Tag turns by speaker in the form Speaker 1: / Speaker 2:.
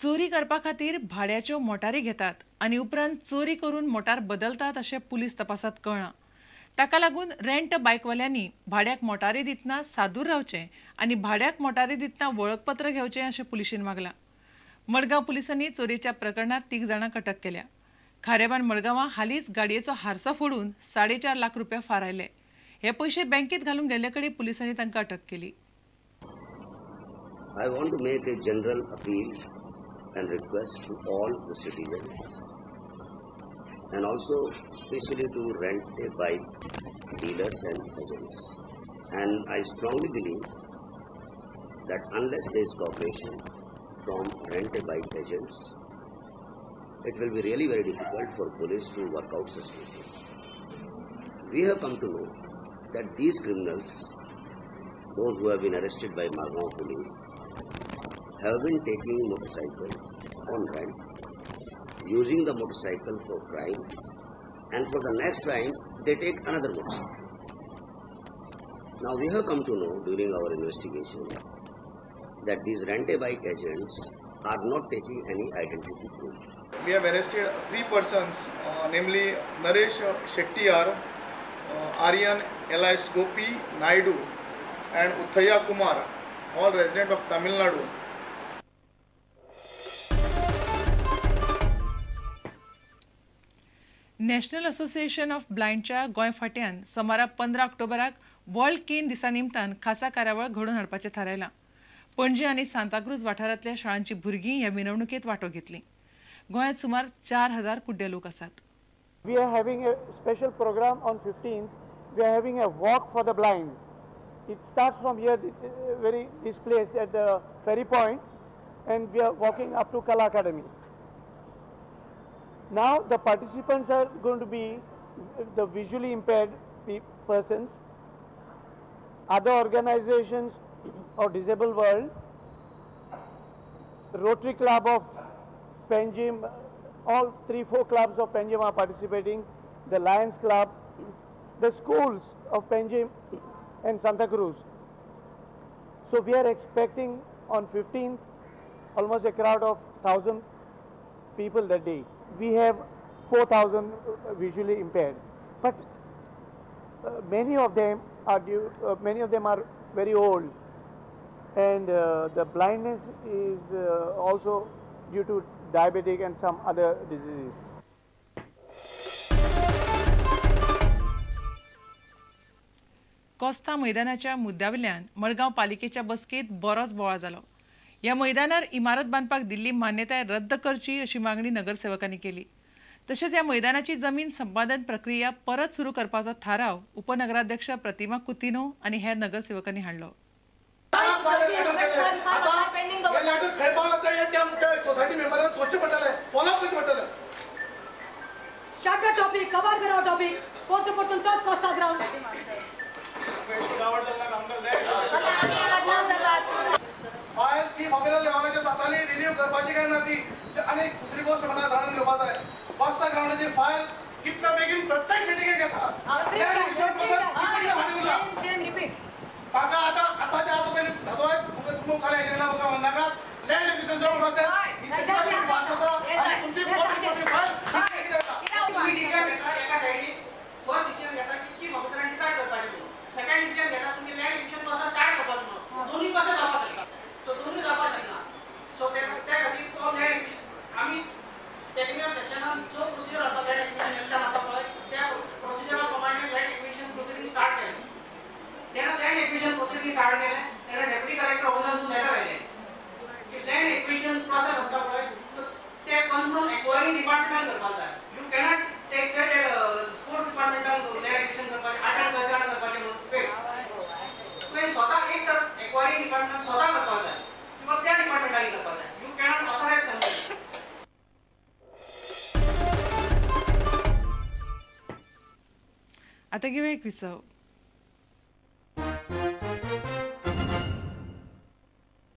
Speaker 1: चोरी करपा खातीर भाड्याच्यो मोटारी घेतात आनी उपरांत चोरी करून मोटार बदलतात अशें पुलीस तपासात कळ्ळां. ताका लागून रेंट बायकवाल्यांनी भाड्याक मोटारी दितना सादूर रावचें आनी भाड्याक मोटारी दितना वळखपत्र घेवचें अशें पुलिशेन मागलां. मडगांव पुलिसांनी चोरयेच्या प्रकरणांत 3 जाणांक अटक केल्या. खारेबान मडगांवां हालींच गाडयेचो हारसो फोडून 4.5 लाख रुपया फारायले. हे पयशे बँकेत घालून गेल्ले कडेन पुलिसांनी तांकां अटक केली.
Speaker 2: I want to make a general appeal and request to all the citizens and also especially to rent a bike dealers and agents. And I strongly believe that unless there is cooperation from rent a bike agents, it will be really very difficult for police to work out such cases. We have come to know that these criminals, those who have been arrested by Margao police, have been taking motorcycle on rent, using the motorcycle for crime, and for the next crime they take another motorcycle. Now we have come to know during our investigation that these rent-a-bike agents are not taking any identity proof.
Speaker 3: We have arrested 3 persons, namely Naresh Shettyar, Aryan Elias Gopi Naidu and Uthaya Kumar, all resident of Tamil Nadu.
Speaker 1: National association of ब्लायंडच्या Goa फाट्यान सोमारा 15 ऑक्टोबराक world can दिसा निमतान खासा कार्यावळ घडोवन हाडपाचें थारायलां. पणजी आनी सांताक्रूज वाठारांतल्या शाळांची भुरगीं ह्या मिरवणुकेंत वांटो घेतली. गोंयांत सुमार 4000 कुड्डे लोक आसात.
Speaker 4: We are having a special program on 15th. We are having a walk for the blind. It starts from here, very this place at the ferry point, and we are walking up to Kala Academy. Now the participants are going to be the visually impaired persons, other organizations of disabled world, Rotary Club of Panjim, all 3-4 clubs of Panjim are participating, the Lions Club, the schools of Panjim and Santa Cruz. So we are expecting on 15th almost a crowd of 1,000 people that day. We have 4,000 visually impaired, but many of them are very old, and the blindness is also due to diabetic and some other diseases.
Speaker 1: Costa मैदानाच्या मुद्द्यावेल्यान मडगांव पालिकेच्या बसकेत बरोच बोवाळ जालो. ह्या मैदानार इमारत बांदपाक दिल्ली मान्यताय रद्द करची अशी मागणी नगरसेवकांनी केली. तशेंच ह्या मैदानाची जमीन संपादन प्रक्रिया परत सुरू करपाचो थाराव उपनगराध्यक्ष प्रतिमा कुतिनो आनी हेर नगरसेवकांनी हाडलो.
Speaker 3: फायल चीफ ऑफिसर लेवलाचेर जाताली, रिन्यू करपाची काय ना ती. आनी दुसरी गोश्ट म्हाका जाणून घेवपा जाय, कोस्ता ग्रावंडाची फायल कितल्या बेगीन प्रत्येक मिटिंगेक येता. म्हाका आतां आतांच्या आतां पयलीं अदरवायज तुमकां मुखार येना नाका. लँड एक्विजिशन प्रोसेस इतली फास्ट जाता आनी तुमची मोठी फायल जाता.
Speaker 5: तुम्ही डिसिजन घेता एका सायडीन, फर्स्ट डिसिजन घेता की चीफ ऑफिसरान डिसायड करपाचें म्हणून, सेकंड डिसिजन घेता तुमी लँड एक्विजिशन प्रोसेस स्टार्ट करपाचो म्हणून. दोनूय कशें जावपाक शकता? सो दोनूय जावपाक शकना. सो त्या खातीर तो लँड एक्विजिशन आमी टेक्निकल सेक्शनान जो प्रोसिजर आसा लँड एक्विजिशन एक्टान आसा पळय त्या प्रोसिजरा प्रमाणे लँड एक्विजिशन प्रोसिडींग स्टार्ट केलें. तेन्ना लँड एक्विजिशन प्रोसिडींग स्टार्ट केलें तेन्ना डेप्युटी कलेक्टर ऑफिसांतून लेटर आयलें की लँड एक्विजिशन प्रोसेस आसता पळय ते कन्सर्न एक्वायरींग डिपार्टमेंटान करपाक जाय. You cannot take set sports डिपार्टमेंटान लँड एक्विजिशन करपाचें, आर्ट एंड कल्चरान करपाचें म्हणून. तुवें स्वता एक तर एक्वायरींग डिपार्टमेंटान स्वता करपाक जाय किंवा त्या डिपार्टमेंटांनी करपाक जाय. You cannot authorise something.
Speaker 1: आता घेऊया एक विसव.